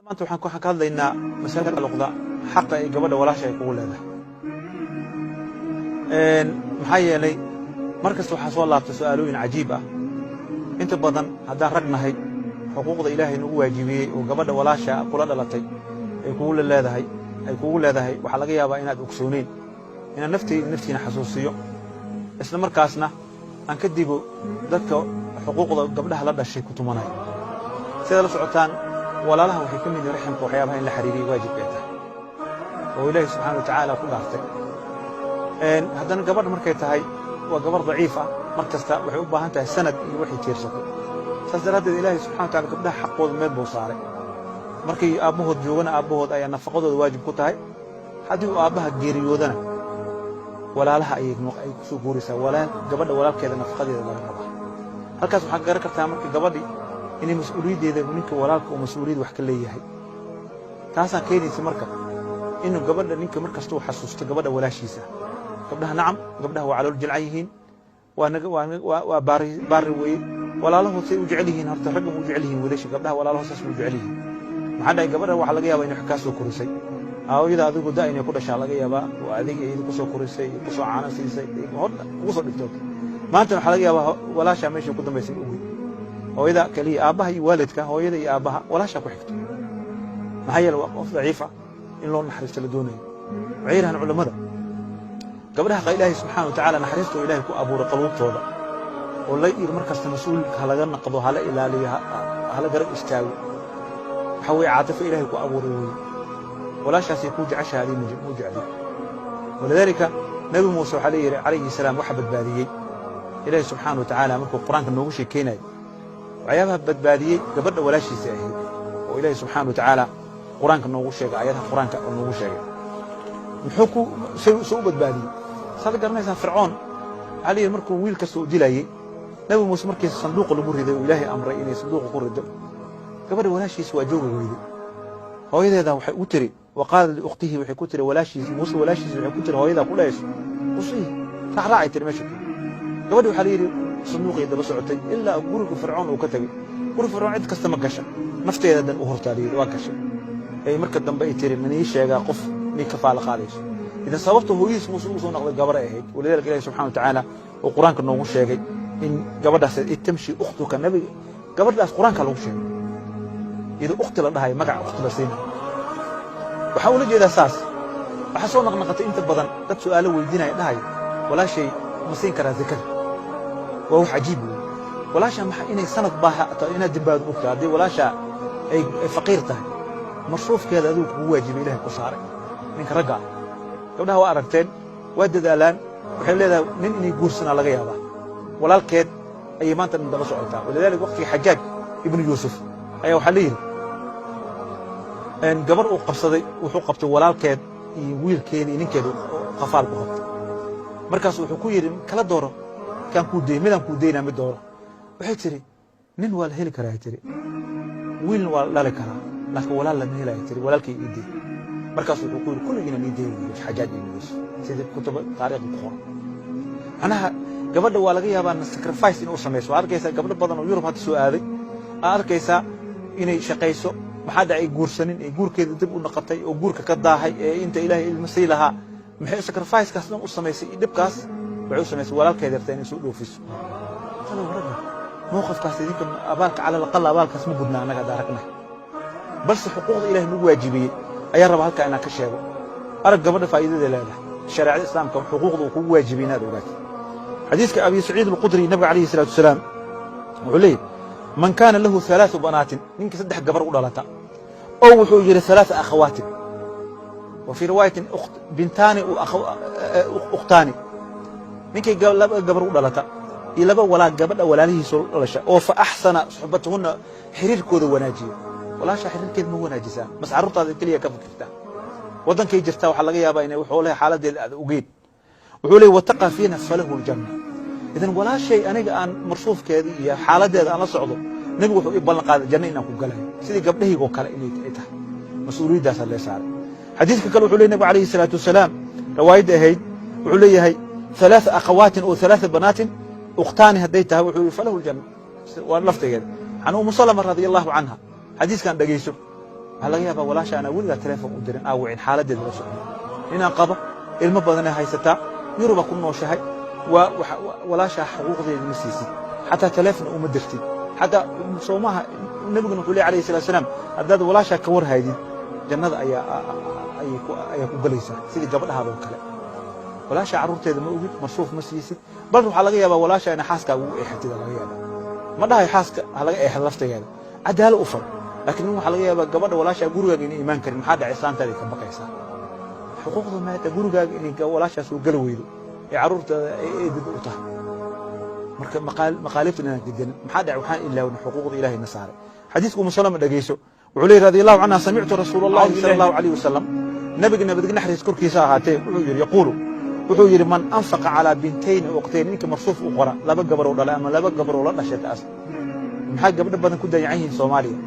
Maanta waxaan ka hadlaynaa masale luqda xaqa ay gabadha walaasha ay kugu leedahay. Maxaa yeelay mar kasta waxaa soo laabta su'aalooyin cajiib ah. Inta badan haddaan rag nahay, xuquuqda Ilaahay nagu waajibiyey oo gabadha walaasha kula dhalatay ay kugu leedahay ay kugu leedahay, waxaa laga yaabaa inaad ogsooneyn. Inaan nafteyda naftiina xasuusiyo, isla markaasna aan ka digo dadka xuquuqda gabdhaha la dhashay ku tumanaya. Sidaad la socotaan, walaalaha waxay ka mid yihiin raximka, waxyaabaha in la xiriiriyo waajibka ay tahay oo Ilaahay subxaana wa tacaala ku dhaartay. Haddana gabadh markay tahay waa gabarh daciif ah, mar kasta waxay u baahan tahay sanad iyo waxay tiirsato. Saas daraaddeed Ilaahay subxana wa tacala gabdhaha xaqooda meel buu saaray. Markay aabbahood joogana, aabbahood ayaa nafaqadooda waajib ku tahay. Haddii uu aabbaha geeriyoodana, walaalaha ayay ay ku soo guuraysaa. Walaal gabadha walaalkeeda nafaqadeeda laga rabaa. Halkaas waxaad garan kartaa marka gabadhi inay mas-uuliyaddeeda ninka walaalka uu mas-uuliyad wax ka leeyahay. Taasaa keenaysa marka inuu gabadha ninka mar kasta uu xasuusto gabadha walaashiisa. Gabdhaha, nacam, gabdhaha waa calool jilcan yihiin, waa baari baari weeye. Walaalahood say u jecel yihiin, horta ragga ma u jecel yihiin wiilasha gabdhaha walaalahood saas ma u jecel yihiin? Maxaa dhahay, gabadha waxaa laga yaabaa inay wax kaa soo korisay. Hooyada adigu da inay ku dhashaa laga yaabaa oo adiga iyada kusoo korisay, kusoo caano siisay, hor kugu soo dhigtood. Maanta waxaa laga yaabaa walaashaa meesha ku dambaysay ogeyn. Hooyada keliya, aabbaha iyo waalidka, hooyada iyo aabbaha, walaashaa ku xigto. Maxaa yeele waa qof daciifa in loo naxariisto la doonayo. Waxay yidhahaan culammada, gabdhaha Ilaahay subxaana wa tacaala naxariista oo Ilaahay ku abuuray qaluubtooda oo la yidhi mar kasta mas-uulka ha laga naqdo, hala ilaaliyo, hala garab istaago, waxaa weeye caatifo Ilaahay ku abuuray weeye. Walaashaasay kuu jeceshahay, adii muu jecli. Walidaalika Nebi Muuse waxaa leeyihi calayhi salaam, waxa badbaadiyey Ilaahay subxaana wa tacaala markuu Qur-aanka noogu sheekeynayo, waxyaabaha badbaadiyey gabadha walaashiisa ahayd oo Ilaahay subxaana wa tacaala Qur-aanka noogu sheegay, aayadaha Qur-aanka oo noogu sheegay. Muxuu ku soo u badbaadiyey? Saad garanaysaa, Fircoon waxaa la yidhi markuu wiil kasta u dilayey, Nebi Muuse markii sanduuqa lagu riday oo Ilaahay amray inay sanduuqa ku rido, gabadha walaashiisa waa joogi weyday. Hooyadeeda waxay u tiri, وقالت لأخته, waxay ku tiri walaashiis Muuse, walaashiis waxay ku tiri hooyadaa ku dhahayso, قصيه, raacraacay tiri meesha. Gabadhi waxaa la yidhi sanduuqii daba socotay ilaa guriga Fircoon uu ka tegey. Guriga Fircoon cid kasta ma gasha, nafteeda dan u hortaa la yidhi, waa gashay. Ay marka dambe ay tiri, manii sheegaa qof nin ka faala qaadayso. Idan sababta hooyadiis Muuse ugu soo noqday gabar ay ahayd. Walidaalika Ilahi subxana wa tacaala uu Qur-aanka noogu sheegay in gabadhaas إذ تمشي أختك, nabiga gabadhaas Qur-aanka lagu sheegay iyadoo ukhti la dhahayo, magaca ukhti la siinayo. Waxaa ula jeedaa saas, waxaa soo naqnaqatay inta badan dad su'aalo weydiinaya, dhahayo, "Walaashay ma siin karaa zakada?" Waa wax cajiib wey. Walaasha maxaa inay sanad baaha inaad dembaado ogta? Haddii walaasha ay faqiir tahay, masruufkeeda adigu kugu waajibay, Ilahay ku saaray ninka ragga ah. Gabdhaha waa aragteen, waa dadaalaan. Waxay leedahay nin inay guursanaa laga yaabaa, walaalkeed ayay maanta dhan daba socotaa. Walidaalika waqtigii Xajaaj ibnu Yuusuf ayaa waxaa la yidhi gabar uu qabsaday, wuxuu qabtay walaalkeed iyo wiilkeeda iyo ninkeeda qafaal ku qabtay. Markaas wuxuu ku yidhi, "Kala dooro kaan kuu dey, midaan kuu daynaa, mid dooro." Waxay tidhi, "Nin waa la heli karaa," tiri, "wiilna waa la dhali karaa, laakiin walaal lama helaya," tiri, "walaalkay ii dey." Markaas wuxuu ku yidhi, "Kulligiina ii dey," yidhi Xajaaj ibnu Yuusuf, sidii kutuba taariikhda ku qoran. Macnaha gabadha waa laga yaabaa sacrifice inuu samayso. Waxaad arkaysaa gabdho badan oo Yurub hadda soo aaday, aad arkaysaa inay shaqayso. Maxaa dhacay? Guursanin ee guurkeeda dib u noqotay oo guurka ka daahay ee inta Ilaahay ilmo sii lahaa. Maxay sacrificekaas dhan u samaysay? Dhibkaas waxay u samaysay walaalkeed yarta inay soo dhoofiso. Talow ragga mowqifkaas idinka abaalka cala alaqal abaalkaas ma gudna annaga hadda aragnay, balse xuquuqda Ilahay nagu waajibiyey ayaa raba halkaa inaan ka sheego. Arag gabadha faa'iidada leedahay shareecada Islaamka, xuquuqda uu kugu waajibiyey inaad ogaato. Xadiiska Abi Saciid Alqudri, nabiga calayhi salaatu wasalaam wuxuu leeyahy, من كان له ثلاث بنات, ninkii saddex gabar u dhalata, oo wuxuu yidhi ثلاث أخوات, وفي رواية بنتان أختان, ninkay laba gabar u dhalata iyo laba walaal gabadha walaalihiisa u dhalasha oo فأحسن صحبتهن, xiriirkooda wanaajiya. Walaasha xiriirkeeda ma wanaajisaa mase carruurtaada keliya ka fikirtaa? Waddankay jirtaa, waxaa laga yaabaa inay wuxuu lehay xaaladeeda aad ogeyn. Wuxuu leey واتقى فيهن فله الجنة. Idan walaashay aniga aan marsuufkeeda iyo xaaladeeda aan la socdo, nebigu wuxuu ii ballan qaaday janno inaan ku galayo, sidii gabdhahaygoo kale inay ay tahay. Mas-uuliyadaasaa lee saaray. Xadiiska kale wuxuu ley nebigu calayhi salaatu wasalaam, riwaayadda ahayd, wuxuu leeyahay ثلاث أخوات oo ثلاث بنات أختان hadday tahay, wuxuu yihi فله الجنة. Waa laftigeeda. عن أم سلمة رضي الله عنها, xadiiskan dhegayso. Waxaa laga yaabaa walaasha anaa weligaa telefoon u dirin, aa wicin, xaaladdeeda la socon. Ninaan qaba, ilmo badanay haysataa, Yuruba ku nooshahay, waa walaashaa xuquuqdeeda ma siisid, xataa teleefon uma dirtid. Xataa soomaha nabiguna wuxuu ley alayhi salatu salaam, haddaad walaashaa ka war haydid, jannada ayaa ku gelaysaa sidii gabadhahaadoo kale. Walaashaa carruurteeda ma ogid, marsuuf ma siisid, bal waxaa laga yaabaa walaashaa inay xaaskaaga ugu eexatid. Laga yaabaa, ma dhahayo xaaska ha laga eexda laftigeeda, cadaalo u fal, laakiin nin waxaa laga yaabaa gabadha walaashaa gurigaaga inay imaan karin. Maxaa dhacay? Islaantaada ka baqaysaa. Xuquuqda maata gurigaaga inay walaashaa soo geli weydo ee carruurtaada ay eedada u tahay. Marka maqaalibtan inaan deganin, maxaa dhacay? Waxaan ilaawna xuquuqda Ilaahay na saaray. Xadiiska Umu Salama dhegeyso. Wuxuu leeyahy radi Allahu canha: samictu rasuula Allahi sala Allahu alayh wasalam, nabiga nabadge naxariis korkiisa ahaatee, wuxuu yidhi, yaquulu, wuxuu yidhi: man anfaqa calaa bintayni uqtayn, ninka marsuuf u qora laba gabaroo dhalay ama laba gabaroo la dhashay. Taas maxaa gabdho badan ku dayacan yihiin Soomaaliya?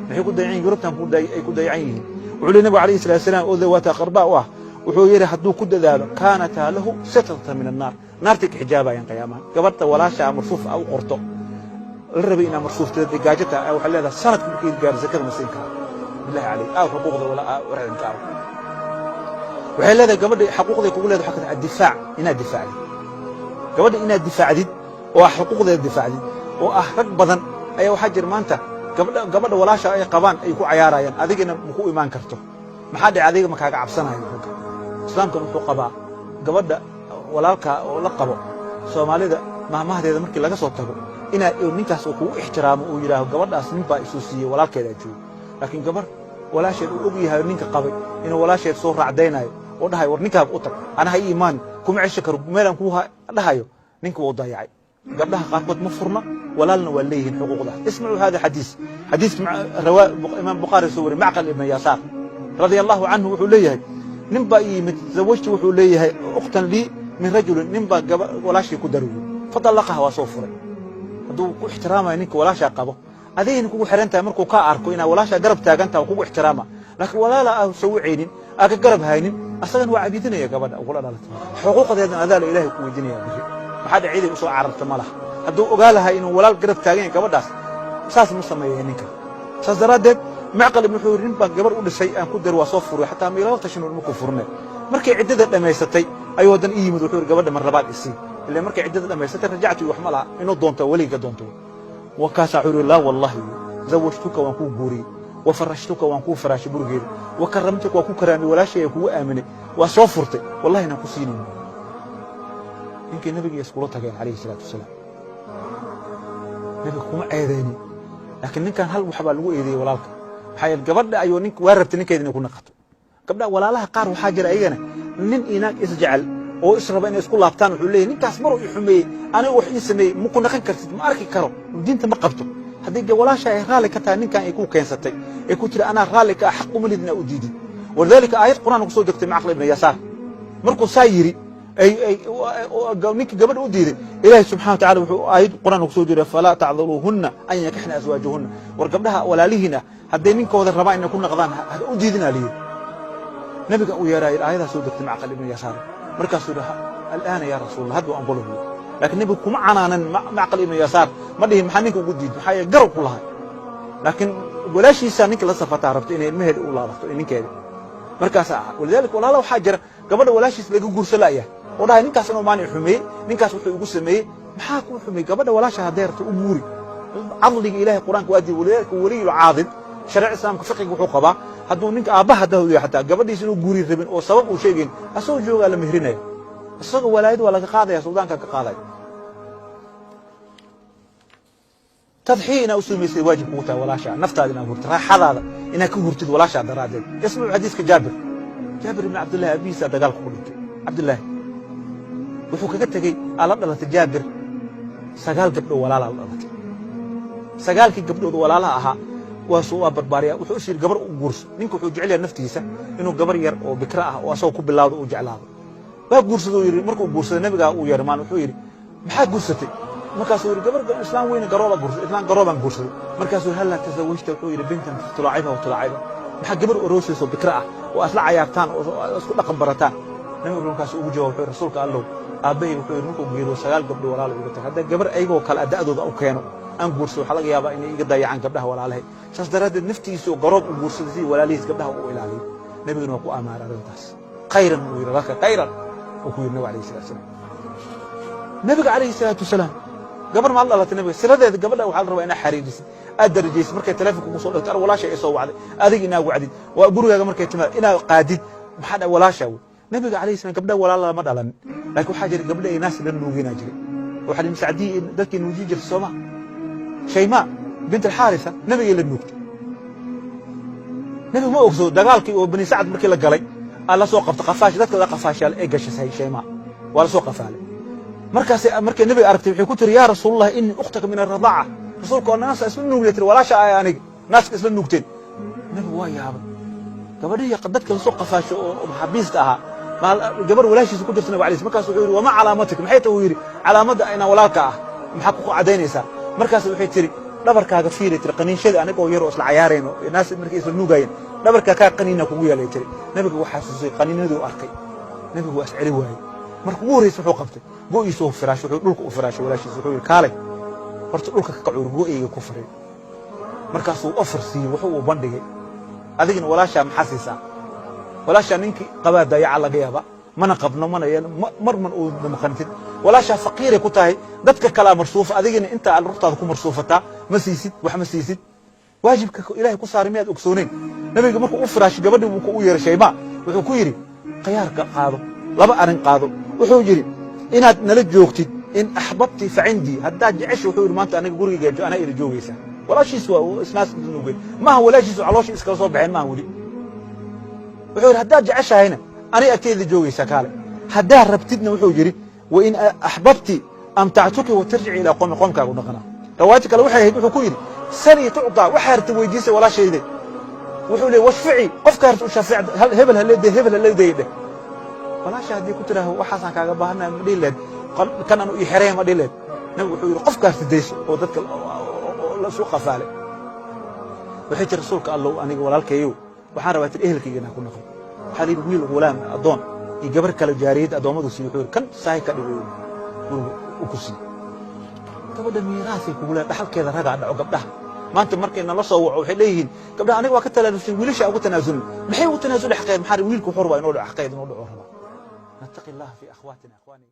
Maxay ku dayacan yihin? Yurubtan ay ku dayacan yihiin. Wuxuu leey nabigu alayhi salatu salaam, oo dawaata aqarbaa u ah, wuxuu yidhi hadduu ku dadaalo, kaanataa lahu sitrata min annaar, naartay ka xijaabayaan qiyaamaha. Gabadha walaashaa marsuuf a u qorto, la rabay inaa marsuufteeda gaajata, waxay leedahay sanadka markii gaaro zakada ma siin karaa. Billahi calayk, aaw xuquuqda raximka? Aaw? Waxay leedahay gabadha xaquuqday kugu leedahay waxaa ka addifaac, inaad difaacdid gabadha, inaad difaacdid oo ah xuquuqdeeda difaacdid oo ah. Rag badan ayaa waxaa jira maanta gabadha walaasha ay qabaan ay ku cayaarayaan, adigana maku imaan karto. Maxaa dhacay? Adiga ma kaaga cabsanayo ragga. Islaamkan wuxuu qabaa gabadha walaalka oo la qabo, Soomaalida mahmahdeeda markii laga soo tago, inaa ninkaas uu kugu ixtiraamo, uu yidhaaho gabadhaas nin baa isuu siiyey, walaalkeedaa joogo. Laakiin gabar walaasheed uu og yahay ninka qabay inuu walaasheed soo raacdaynayo oo dhahayo, war ninkaaga u tag, ana ha ii imaani, kuma cesho karo, meelaan kuu dhahayo, ninka wuu dayacay. Gabdhaha qaarkood ma furna, walaalna waa leeyihiin xuquuqdaas. Ismacuu hada xadiis, xadiis rawaa Imaam Bukhaari soo wariy. Macqal ibn Yasaar radia Allahu canhu wuxuu leeyahay, nin baa ii yimid, zawajtu, wuxuu leeyahay, ukhtan lii min rajulin, nin baa walaashii ku daray, fadallaqaha, waa soo furay. Hadduu ku ixtiraamayo ninka walaashaa qabo, adigayna kugu xiran tahay. Markuu kaa arko inaa walaashaa garab taagan taha, kugu ixtiraama. Laakiin walaala aa soo wacaynin, aa ka garab haynin, asagana waa cabiidinaya gabadha ugula dhalatay. Xuquuqdeedan adaala Ilaahay ku weydiinaya biri. Maxaa dhacay? Ciiday usoo cararta ma laha. Hadduu ogaa lahaa inuu walaal garab taagan yahay gabadhaas, saas ma sameeya ninka. Saas daraaddeed Macqal ibn wuxuu yidhi, nin baan gabar u dhisay aan ku dari, waa soo furay, xataa miilala tashin markuu furne. Markay ciddada dhammaysatay ayuu haddana ii yimid. Wuxuu yidhi, gabadha mar labaad isii. Ilaa markay ciddada dhammaysatay rajactu wax ma laha, inuu doonto weliga doonto. Wakaasaa wuxuu yidhi, laa wallahi, zawajtuka, waan kuu guuriyey, wa farashtuka, waan kuu faraashay gurigeeda, wa karamtuka, waan ku karaamay, walaashay ay kugu aaminay, waa soo furtay, wallahi inaan ku siinayn. Ninkii nabiga iskula tageen calayhi salaatu wasalaam, nabiga kuma eedeynin, laakiin ninkan hal wax baa lagu eedeeyey walaalka. Maxaa yeele gabadha ayuu nink waa rabtay ninkeeda inay ku naqato. Gabdha walaalaha qaar waxaa jira ayagana nin inaag isjecel oo israba inay isku laabtaan. Wuxuu leeyahy, ninkaas maruu i xumeeyey, aniga wax ii sameeyey, ma ku naqan kartid, ma arki karo. Diinta ma qabto. Haddii walaasha ay raalli ka tahay ninkan ay ku keensatay, ay ku tiri anaa raalli ka ah, xaq uma lidin aa u diidid. Walidaalika aayad Qur'aan ku soo degtay. Macqal ibn Yasaar markuu saa yidhi, ninka gabadha u diiday, Ilaahay subxana wa tacala wuxuu aayad Qur'aan ku soo diray: falaa tacdaluuhunna an yankaxna aswaajuhunna. War gabdhaha walaalihiin ah hadday ninkooda rabaan inay ku naqdaan, ha u diidinaa layidhi. Nabiga uu yeeraa, aayadaa soo degtay Macqal ibn Yasaar. Markaasuu yidhi, alaana yaa rasuul Allah, hadda waan ogolahay. Laakiin nabigu kuma canaanan Macqal ibn Yasaar, ma dhihin maxaa ninka ugu diid, maxaa yeele garab ku lahay. Laakiin walaashiisaa ninka la safataa, rabto inay ilmaheeda u laabato ninkeeda. Markaasaa walidaalika walaala waxaa jira gabadha walaashiis laga guursa la'yahay oo dhahay, ninkaas inuu maalin xumeeyey, ninkaas wuxuu igu sameeyey. Maxaa kuu xumeeyey? Gabadha walaasha hadday rabto u guuri. Cadliga Ilahay Qur-aanka waa diiday. Walidaalika waliyul caadid, shariica Islaamka fiqiga wuxuu qabaa, hadduu ninka aabbaha hadda yahay xataa gabadhiisa inuu guuri rabin oo sabab uu sheegayn, asagoo joogaa la mehrinaya, isagoo walaayad waa laga qaadaya, suldaanka ka qaadaya. Tadxiya inaa u samaysay waajib kugu tahay walaasha, naftaada inaad hurtid, raaxadaada inaad ka hurtid walaashaa daraaddeed. Ismacu xadiiska Jaabir. Jaabir ibn Cabdillahi abihiisa dagaalka ku dhintay. Cabdillaahi wuxuu kaga tegey aa la dhalatay Jaabir 9 gabdhood walaalaa la dhalatay. 9kii gabdhood walaalaha ahaa waa barbaariya. Wuxuu is yidhi gabar u guurso. Ninka wuxuu jecel yahay naftiisa inuu gabar yar oo bikra ah oo asagoo ku bilaawdo uu jeclaado. Waa guursaduu yidhi. Markuu guursaday nabigaa uu yeeray maalin. Wuxuu yidhi, maxaa guursatay? Markaasuu yidhi, gabar islaam weyne garooba guursaday, islaam garoobaan guursaday. Markaasuu, hallaa tasawajta, wuxuu yidhi, bintan tulaaciba wa tulaaciba, maxaa gabar oroosayso bikra ah oo aad la cayaartaan oo isku dhaqan barataan? Nabigu markaas ugu jawaab, wuxuu rasuulka Allow, aabbahay, wuxuu yidhi, markuu geeriyo 9 gabdho walaalo iga tagay, hadda gabar ayagoo kale da'dooda u keeno Aan guursado, waxaa laga yaabaa inay iga dayacaan gabdhaha walaalahay. Saas daraaddeed naftiisa oo garoob u guursaday sidii walaalihiis gabdhaha u ilaaliyo. Nabiguna waa ku amaaray arrintaas. Khayran uu yidhi laka, khayran uu ku yidhi nabiga alayhi salatu wasalaam. Nabiga calayhi salaatu wasalaam gabar maad dhalatay, nabiga siladeeda gabadha waxaa la rabaa inaa xariirisid, aad darajaysid. Markay telefonka kugu soo dhigto, ar walaasha ay soo wacday, adiga inaa wacdid, waa gurigaaga markay timaad inaa qaadid. Maxaa dha walaasha wey. Nabiga calayhi salaam gabdha walaala lama dhalan, laakiin waxaa jira gabdha ay naas la nuuginaa jiray. Waxaa la sacdii dadkii nuujin jirtay sooma, Shaymaa bint Alxaarisa nabigay la nuugtay. Nabigu ma ogso dagaalkii oo Bani Sacad markii la galay aa la soo qabta qafaash, dadka la qafaashaal ee gashay Shaymaa waa la soo qafaalay. Markaas markay nabiga aragtay waxay ku tiri: "Yaa Rasuulallah, innii ukhtaka min alradaaca." Rasuulka oo naasa isla nuugnay tiri, walaasha ay aniga naaska isla nuugteen. Nabigu waa yaabay, gabadhihii dadka lasoo qafaasho oo maxaabiista ahaa gabar walaashiisa ku jirta nabiga alayhi. Markaas wuxuu yidhi: "Wama calaamatik?" Maxay tahay, uu yidhi, calaamadda inaan walaalka ah maxaa ku cadaynaysaa? Markaas waxay tiri: "Dhabarkaaga fiiri," tiri, "qaniinshada anigoo yar oo isla cayaarayno, naas markay isla nuugayeen, dhabarkaa kaa qaniina kugu yaalay," tiri. Nabiga waxaa xasuusay qaniinadii u arkay. Nabigu waa isceli waayey. Marka ugu horreysa wuxuu qabtay go'iisuu firaash, wuxuu dhulka u firaashay walaashiisa. Wuxuu yidhi: "Kaalay horta, dhulka ka kacuur, go'ayga ku firay." Markaasuu offer siiyey, wuxuu uu bandhigay: "Adigina walaashaa maxaa siisaa? Walaashaa ninkii qabaa dayaca laga yaaba, mana qabno, mana mar man uu maqantid. Walaashaa faqiiray ku tahay, dadka kalaa marsuufa, adigina intaa carruurtaada ku marsuufataa, ma siisid wax, ma siisid waajibka Ilaahay ku saaray, miyaad ogsooneyn?" Nabiga markuu u firaashay gabadhii buu u yeeray Shaymaa. Wuxuu ku yidhi: "Khiyaarka qaado, laba arrin qaado." Wuxuu yidhi: "Inaad nala joogtid, in axbabti fa cindii, haddaad jecesha," wuxuu yidhi, "maanta aniga gurigayga anaa ila joogaysaa." Walaashiis waa isnaas nuugeen maaha, walaashiis calooshii iskala soo baxeen maaha weli. Wuxuu yidhi: "Haddaad jeceshahayna aniga agteeda joogaysaa, kaale. Haddaad rabtidna," wuxuu yidhi, "wa in axbabti amtactuki wa tarjici ilaa qowmi," qoomkaagu dhaqana. Riwaayadka kale waxay ahayd, wuxuu ku yidhi: "Sanii tucdaa, waxaa rabta weydiisay walaashayde." Wuxuu leey: "Washfici, qofka harta u shafeec, hebel haleeday, hebel haleeday dheh." Walaasha haddii ku tidhaaho waxaasaan kaaga baahanaya, ma dhihi lehed? Kan anu ii xereeya, ma dhihi lehed? Nabigu wuxuu yidhi: "Qofka harta dayso oo dadka la soo qafaalay." Waxay tiri: "Rasuulka Allow, aniga walaalkayow, waxaan rabaa," tiri, "ehelkayga inaan ku noqdo." Waxaa la yidhi wiil ghulaam addoon iyo gabar kale jaariyad addoommadu siiyo. Wuxuu yidhi: "Kan saahi ka dhigay, guriga u ku siiyo." Gabadha miiraasay kugu leedahay, dhaxalkeeda ragaa dhaco. Gabdhaha maanta markay nala soo waco waxay leeyihiin: "Gabdhaha aniga waa ka tanaasulsan, wiilasha ugu tanaasulin." Maxay ugu tanaasuli xaqeed? Maxaa wiilku wuxuu rabaa inuu dhaco xaqeed, inuu dhaco rabaa. Nattaqi Allaha fi akhwaatina, ikhwaani.